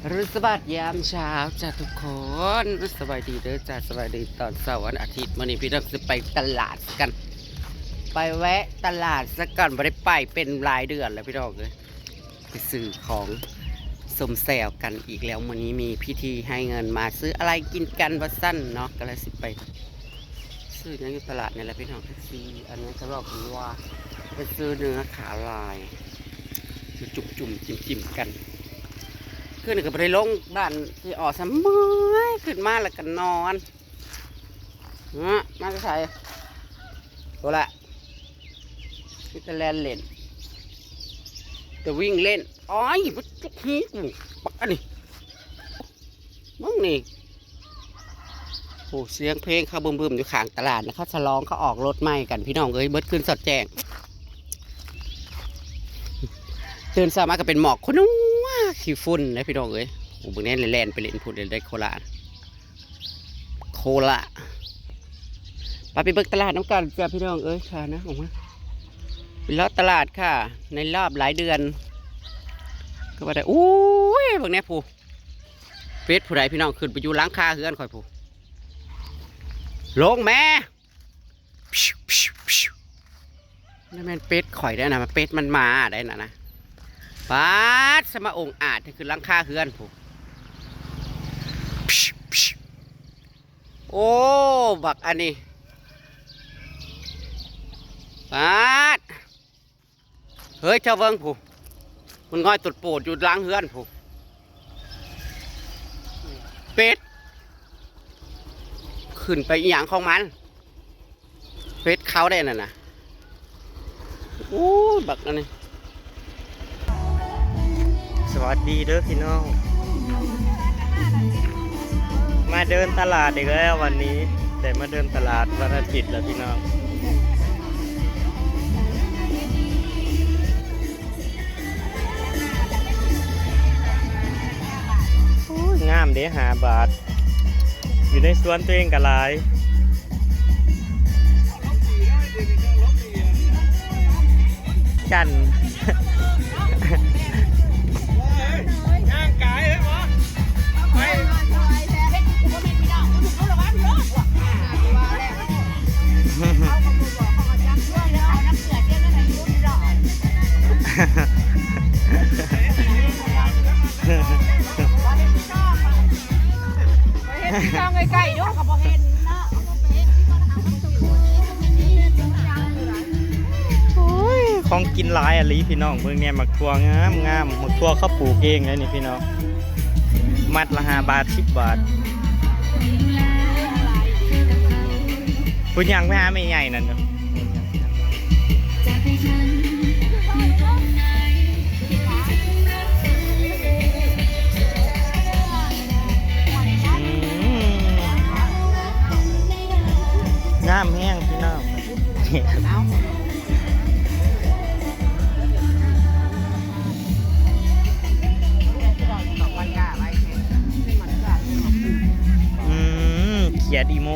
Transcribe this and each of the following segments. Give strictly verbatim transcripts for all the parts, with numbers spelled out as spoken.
อรุณสวัสดิ์ยามเช้าจ้าทุกคน สบายดีเด้อจ้า สบายดีตอนเช้าวันอาทิตย์ มื้อนี้พี่น้องสิไปตลาดกัน ไปแวะตลาดซะก่อน บ่ได้ไปเป็นหลายเดือนแล้วพี่น้องเอ้ย ไปซื้อของสมแซวกันอีกแล้ว มื้อนี้มีพิธีให้เงินมาซื้ออะไรกินกันว่าซั่นเนาะ ก็เลยสิไป ซื้อหยังอยู่ตลาดนี่แหละพี่น้อง ไปซื้ออันนั้นก็บอกกันว่า ไปซื้อเนื้อขาลาย มาจุ่มๆ จิ้มๆ กัน ขึ้นก็บ่ได้ลงบ้านที่ออกซ้ำ เมื่อย ขึ้นมาแล้วก็นอน เนาะ มาจะใส่ตัวละ นี่จะแล่นเล่น จะวิ่งเล่น อ้อย มันจุกหูกู ปักอันนี้ มึงนี่ โอ้ เสียงเพลงเขาบึมๆ อยู่ข้างตลาดนะ เขาฉลอง เขาออกรถใหม่กัน พี่น้องเอ้ย เบิดคืนสอดแจ้ง ตื่นเช้ามาก็เป็นหมอก ขนมัวขี้ฝุ่นนะพี่น้องเอ้ย โอ้ เบิ่งแน่ แล่นไปเล่นพุ้น ได้โคลา โคลา ไป ไปเบิ่งตลาดน้ำกันจ้ะพี่น้องเอ้ย ค่ะนะ ออกมา ไปเลาะตลาดค่ะ ในรอบหลายเดือน ก็ว่าได้ อุ้ย เบิ่งแน่ผู้ เป็ดผู้ใดพี่น้อง ขึ้นไปอยู่หลังคาเฮือนข่อยผู้ ลงแม่ พิว พิว พิว นั่นแม่นเป็ดข่อยได้นะ มันเป็ดมันมาได้นะนะ ป๊าด สมาองอาจ ขึ้นหลังคาเฮือนผู้ พิว พิว โอ้ บักอันนี้ ป๊าด เฮ้ย เจ้าเบิ่งผู้ มันง่อยตุดโปดอยู่หลังเฮือนผู้ เป็ด ขึ้นไปอีหยังของมัน เป็ดเขาได้นั่นน่ะ อู้ บักอันนี้ สวัสดีเด้อพี่น้อง มาเดินตลาดอีกแล้ววันนี้ แต่มาเดินตลาดวันอาทิตย์แล้วพี่น้อง โอ้ย งามเด้ ห้าบาท อยู่ในสวนตัวเองก็หลาย จัน ย่างกายเลยหมอ ไป เห็นพี่น้องใกล้ๆเนาะ ก็บ่เห็นเนาะ โอ้ย ของกินหลายอะลีพี่น้อง เบิ่งเนี่ย หมากถั่วงามงาม หมากถั่วเขาปลูกเองเลยนี่พี่น้อง มัดละห้าบาท สิบบาท ผู้ย่างไปหาแม่ใหญ่นั่นเนาะ อืม งามแฮงพี่น้อง อืม เขียดอีโม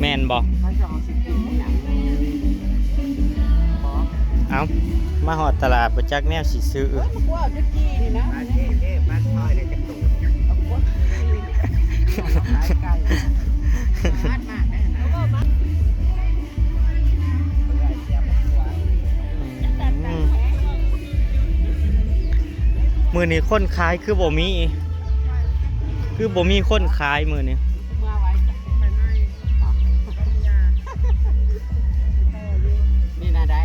แม่นบ่ เอ้า มาฮอดตลาดบ่จักแนวสิซื้อ เอ้ย มันกลัวเอาจุดจีนี่นะ บ้านเทพบ้านพลอยเลยจะปลูก เอากลัวขายไก่ อืม มื้อนี้คนขายคือบ่มี คือบ่มีคนขายมื้อนี้ นี่นะได้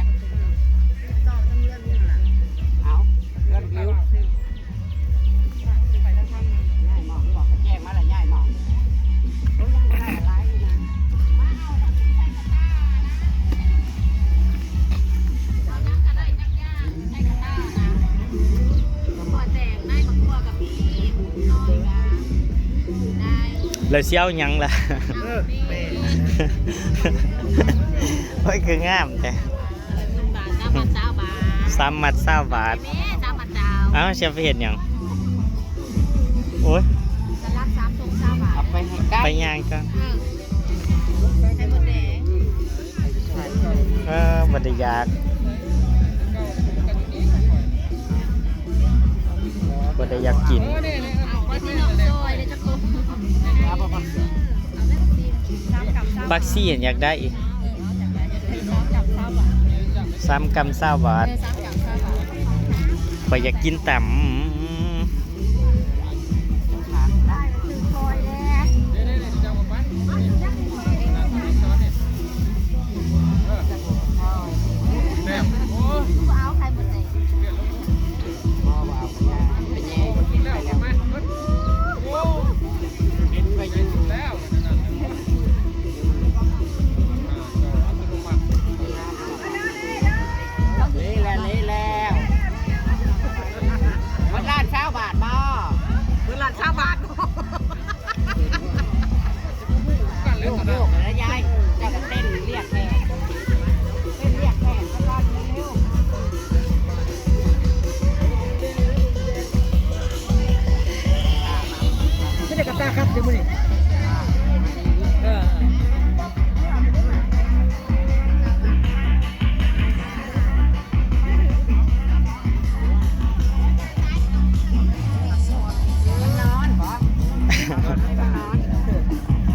เอาเรื่องวิว ย้ายหม่อง บอกแจ้งมาแล้วย้ายหม่อง โอ้ย ยังได้หลายอยู่นะ เอายังก็ได้จักอย่าง ได้กระต้านะ ขอแจกได้มะม่วงกับพี่น้อยกะได้ แล้วสิเอาหยังล่ะ เออ แม่ โอ้ย คืองามแท้ สามมัดซาวบาท สามมัดซาวบาท แม่ สามมัดซาว เอ้า เสียไปเฮ็ดหยัง โอ้ย สลัดสามถุงซาวบาท เอาไปให้ไก่ ไปย่างก่อน เออ ไข่มดแดง แต่อยาก บ่ได้อยากกิน บักซี่อยากได้อีก สามกำซาวบาท ข้อยอยากกินตำ นี่แหละ นี่แล้วมันล้านซาวบาทบ่ เบิดล้านซาวบาท โยกโยกแล้วยาย เจ้าก็เต้นเรียกแขก เต้นเรียกแขกซะก่อนเร็วๆ ไม่ได้กระตาครับเดี๋ยวมื้อนี้ เออ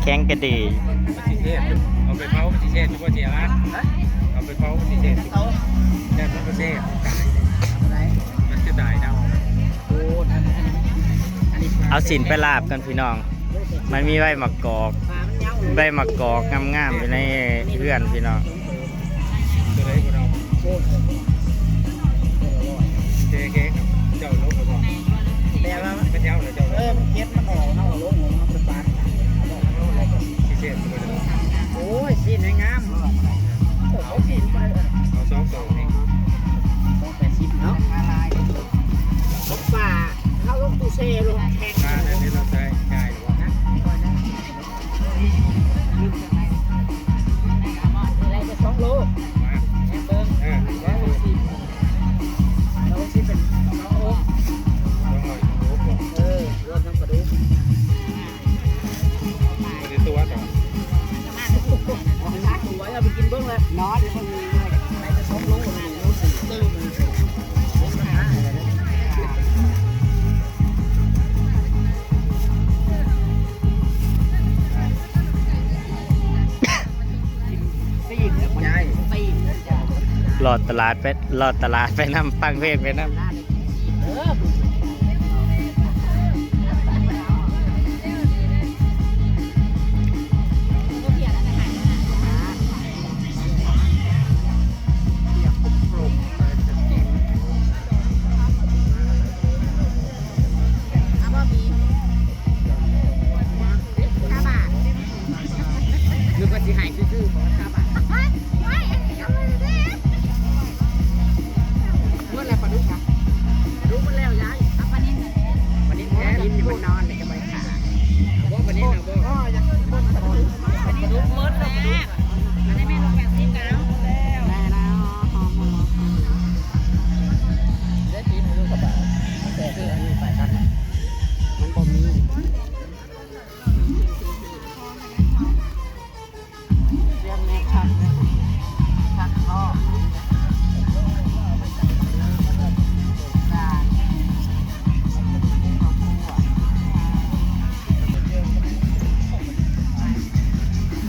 แข้งกระดี มันสิเทศ เอาไปเผามันสิเทศอยู่บ่เสียร้าน เอาไปเผามันสิเทศ แซ่บมันก็เทศ มันจะตายเดา เอาสินไปลาบกันพี่น้อง มันมีใบมะกอก ใบมะกอกงามๆอยู่ในเฮือนพี่น้อง ตัวใดบ่เนาะ โอ้ย เจ๊เค้กเจ้าลบแล้วบ่ แต่ว่ามัน เป็นแถวเลยเจ้าลบ เออ มันเก็บมันออก เอาลง เอามันเป็นปาน พิเศษเลย โอ้ย สีนงาม โอ้โห สีนไปเลย เอาสองสองนี่ สองแปดสิบเนาะ ของป่า เข้าลงตู้เซลงแข่ง อ่า นั่นนี่เราใช้ง่ายหรือว่า อะไรจะสองโล มา แอมเบิร์ก เออ ร้อยหกสิบ ร้อยหกสิบเป็นสองโล สองร้อยหกสิบ เออ รวมทั้งปลาดุก ไม่ได้ตัวต่อ ตัวเอาไปกินเบิ้งเลย นอนเดี๋ยวมันมีอะไรจะสองโล หนึ่งโลสี่โล หลอดตลาดไป หลอดตลาดไปนำ ฟังเพลงไปนำ เอาบ่มี ห้าบาท นึกว่าสิหายซื่อๆ ขอห้าบาท เฮ้ย เฮ้ย อันนี้ก็มันเด้ เมื่อไรปลาดุกอะ ปลาดุกมันแล้วยาย เอาปลานิลหน่อย ปลานิลแท้ ปลานิลอยู่มันนอนเลยจะไปขา เอาบ่ปลานิลเอาบ่ ปลาดุกหมดแล้ว อันนี้แม่ลงแบบนี้กัน แม่นะ หอมหอม ได้กินหรือเปล่า แต่คืออันนี้ไปกัน มันบ่มี เรื่องแม่ผัก ผักทอด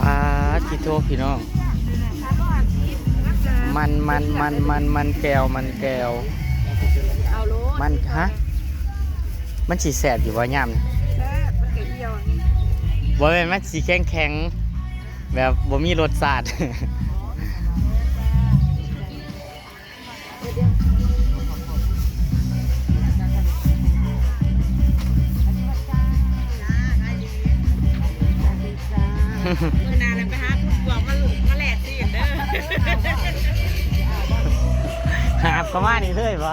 ปาด ที่โทษพี่น้อง มัน มัน มัน มัน มันแก้ว มันแก้ว เอาโลด มัน ฮะ มันสิแซ่บอยู่บ่ยามนี้ แซ่บ มันก็เหี่ยวนี่ บ่แม่น มันสิแข็งๆ แบบบ่มีรสชาติ มื้อหน้าแล้วไปหาผู้พวกมา มาแลกซีนเด้อ หาบเข้ามานี่เลยบ่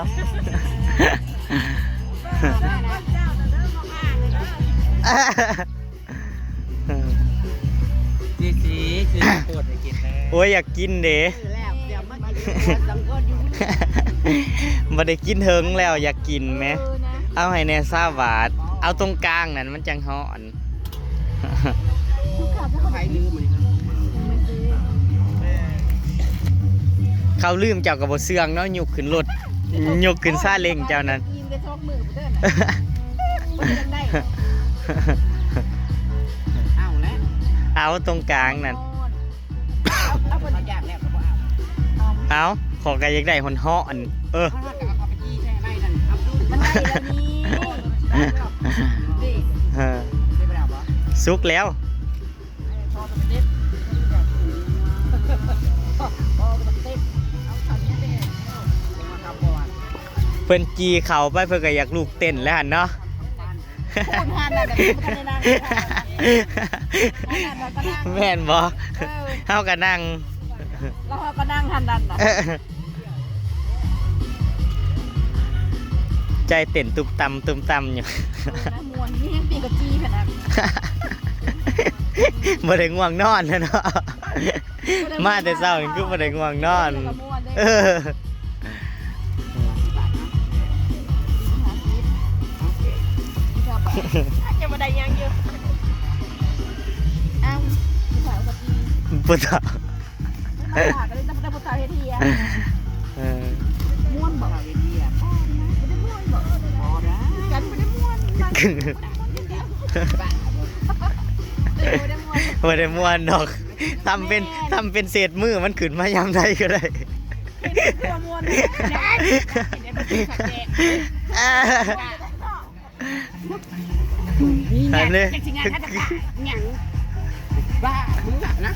จีจี คือปวดให้กินแน่ โอ้ย อยากกินเด้ แล้วเดี๋ยวมากินสังเกตอยู่ บ่ได้กินเฮิงแล้ว อยากกินแหม เออนะ เอาให้แน่ซาวบาท เอาตรงกลางนั่นมันจังฮ้อน ใครลืมมัน เขาลืมเจ้าก็บ่เชื่องเนาะ ยกขึ้นรถ ยกขึ้นซาเล้งเจ้านั่น กินไปสองมื้อบ่เด้อน่ะ บ่ได้ เอาแล้ว เอาตรงกลางนั่น เอา เอา เอา เอา อยากแล้วก็บ่เอา เอา ขอก็อยากได้ฮ้อนๆ เออ เอา เอาไปจี้ใส่ไม้นั่น เอาดู มันได้แล้วนี่ นี่ เออ ไม่ไปเอาบ่ สุกแล้ว เพิ่นจี่เข้าไป เพิ่นก็อยากลุกเต้นแล้วหั่นเนาะ พูดหันน่ะ แต่เพิ่นบ่ทันได้นั่ง หันน่ะก็นั่ง แม่นบ่ เออ เฮาก็นั่ง แล้วเฮาก็นั่งหันนั่นน่ะ ใจเต้นตุ้มตำตุ้มตำอยู่ เออ นะ ม่วน นี่ยังตีกับจีขนาด บ่ได้ง่วงนอนนะเนาะ มาแต่เช้านี่คือบ่ได้ง่วงนอน แล้วก็ม่วนเด้ เออ ยังบ่ได้ยังอยู่ อ้าว ผู้สาวกับจี ผู้สาว ผู้สาวก็เลยต้องได้ผู้สาวเฮ็ดเฮีย เออ ม่วนบ่ เฮ็ดเฮีย บ่ได้ม่วนบ่ บ่ได้ กันบ่ได้ม่วน มันบ่ได้ม่วน บ่ได้ม่วนดอก ทำเป็น แม่น ทำเป็นเศษมือมันขึ้นมายามใดก็ได้ เป็นตัวม่วน อ่า นี่ไง อันนี้ จังสิงานหัตถกะหยัง บ้า มึงอะนะ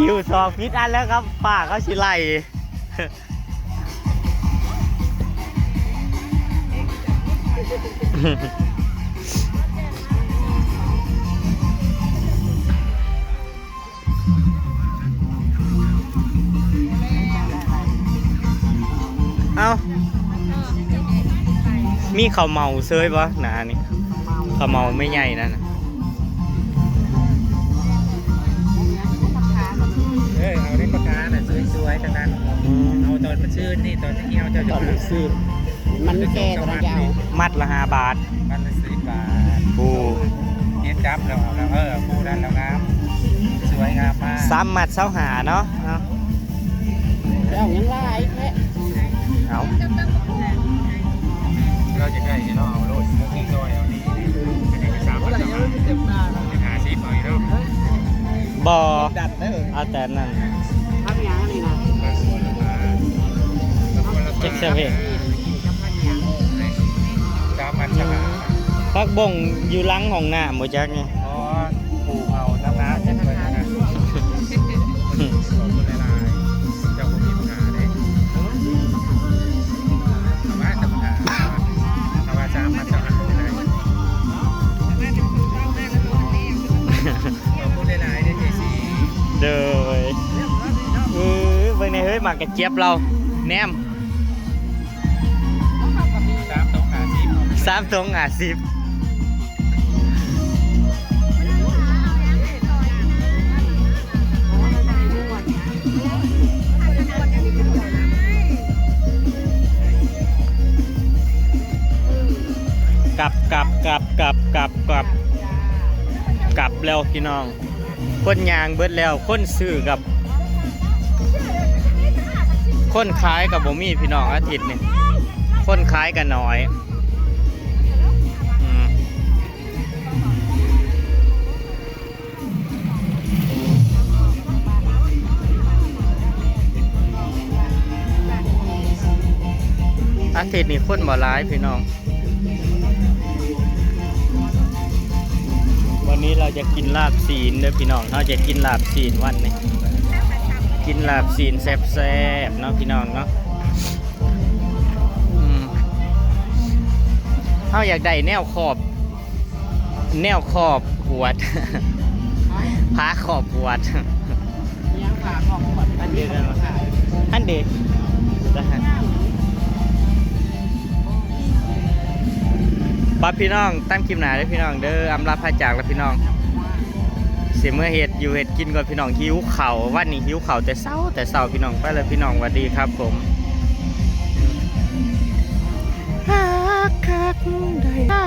อยู่สองพิษอันแล้วครับ ป้าเขาสิไล่ เอ้า มีข้าวเหมาเซยบ่หนานี่ ข้าวเหมาไม่ใหญ่นั่นน่ะ เออ เอาได้ปากกาน่ะ สวยๆ ทั้งนั้น อืม เอาตอนมันซื่นนี่ ตอนที่เหี่ยวเจ้าจะ ตอนมันซื่น มันแก่กว่านั้นจะเอา มัดละห้าบาท มัดละสิบบาท โอ้ เฮ็ดจับแล้วเอาแล้ว เออ คู่นั้นแล้วงาม สวยงามมาก สามมัดซาวห้าเนาะ เอา เจ้ายังหลายแท้ เอา เราจะได้เนาะ เอาโลด มุกนี่ซอยเอานี่ อันนี้ก็สามมัดซาวห้า ห้าสิบเอาอีกเนาะ บ่ ดัดเด้อ เอาแต่นั่น ทำหยังอันนี้นะ เจ็ดเซเว่น สามพันสาม ผักบงอยู่หลังห้องน้ำบ่จักนี่ อ๋อ ปลูกเอาน้ำน้ำเพิ่นนะ ขอบคุณหลายๆ เจ้าบ่มีปัญหาเด้ เอามาเจ้าปัญหา เอามาสามพันเจ้าหาเลย ขอบคุณหลายๆเด้อ เจซี โดย เออ เบิ่งแหน่เฮ้ย หมากกระเจี๊ยบเรา แหนม สามถุงห้าสิบ สามถุงห้าสิบ กลับ กลับ กลับ กลับ กลับ กลับ กลับแล้วพี่น้อง คนย่างเบิดแล้ว คนซื้อกับ คนขายกับบ่มีพี่น้องอาทิตย์นี่ คนขายกันน้อย อืม อาทิตย์นี้คนบ่หลายพี่น้อง วันนี้เราจะกินลาบซีนเด้อพี่น้อง เราจะกินลาบซีนวันนี้ กินลาบซีนแซ่บๆเนาะพี่น้องเนาะ อืม เฮาอยากได้แนวขอบ แนวขอบขวด ผ้าขอบขวด ยังผ้าขอบขวด อันเดียวกันวะ อันเดียว ไปพี่น้อง ตามคลิปหน้าเด้อพี่น้องเด้อ อำลาพาจากแล้วพี่น้อง สิเมื่อเฮ็ดอยู่เฮ็ดกินก่อนพี่น้อง หิวข้าว วันนี้หิวข้าวแต่เช้า แต่เช้าพี่น้อง ไปเลยพี่น้อง สวัสดีครับผม ฮักคักได้